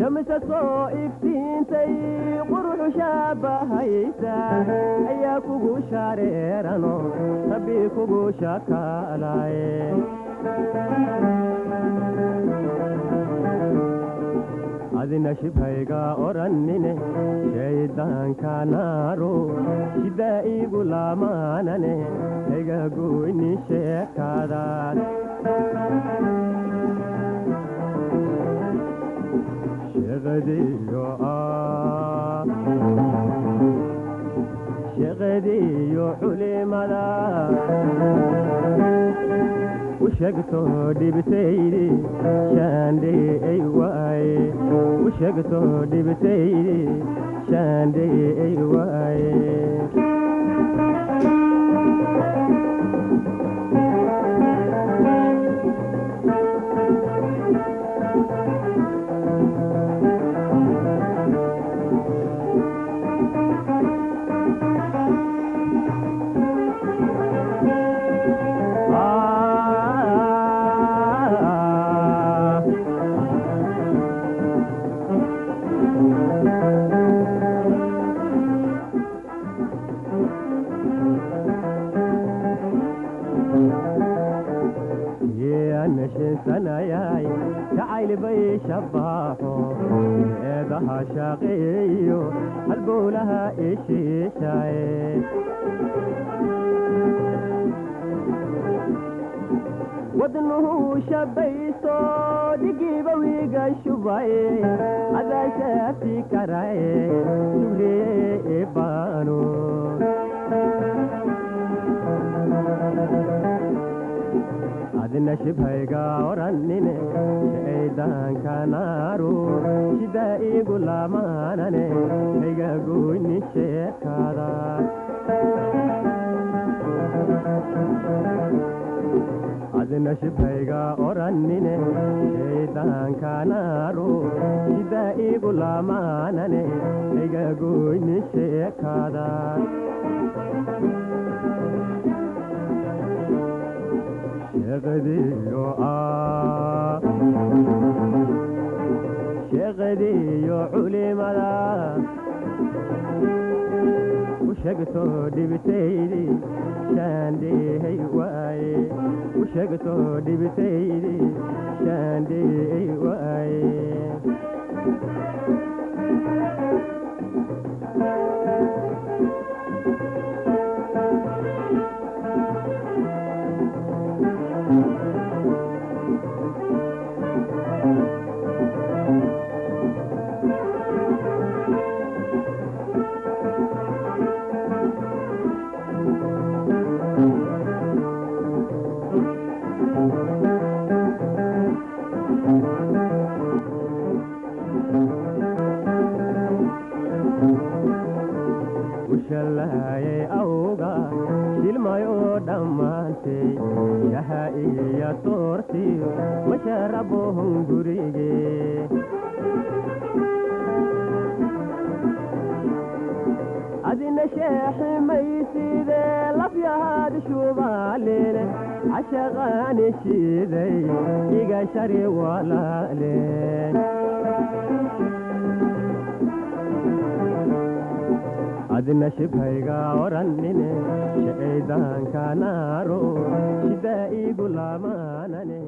Shamsa soo iftiintay quruxu shaabahaysa ayaa kugu shareerano rabbi kugu shakaalaaye. Adina shibhayga orannine shaydaanka naaro shida igu lamaanane hayga goyni sheekada. Sheeqadiyo culimada u sheegto dhibtaydi shaandhay waaye, u sheegto dhibtaydi shaandhay waaye. Sanayay jacayl bay shabaaxo eedaha shaqeeyo halbowlaha ishiishaaye. Wadnuhu shabaysto dhigiiba wiiga shubaye adaa shaafi karaye sugriye baano. Adina shibhayga orannine shaydaanka naaro shida igu lamaanane hayga goyni sheekada. Adina shibhayga orannine shaydaanka naaro shida igu lamaanane hayga goyni sheekada. Sheeqadiyo culimada u sheegto dhibtaydi shaandhay waaye, u sheegto dhibtaydi shaandhay waaye. Ushallaayay awga shilmayo dhammaantay shaha iyo soortiyo masharabohon gurige. Adina sheeximayside lafyahaad shubaalene cashaqaani shiiday iga shari walaaleen. Adina shibhayga orannine shaydaanka naaro shida igu lamaanane.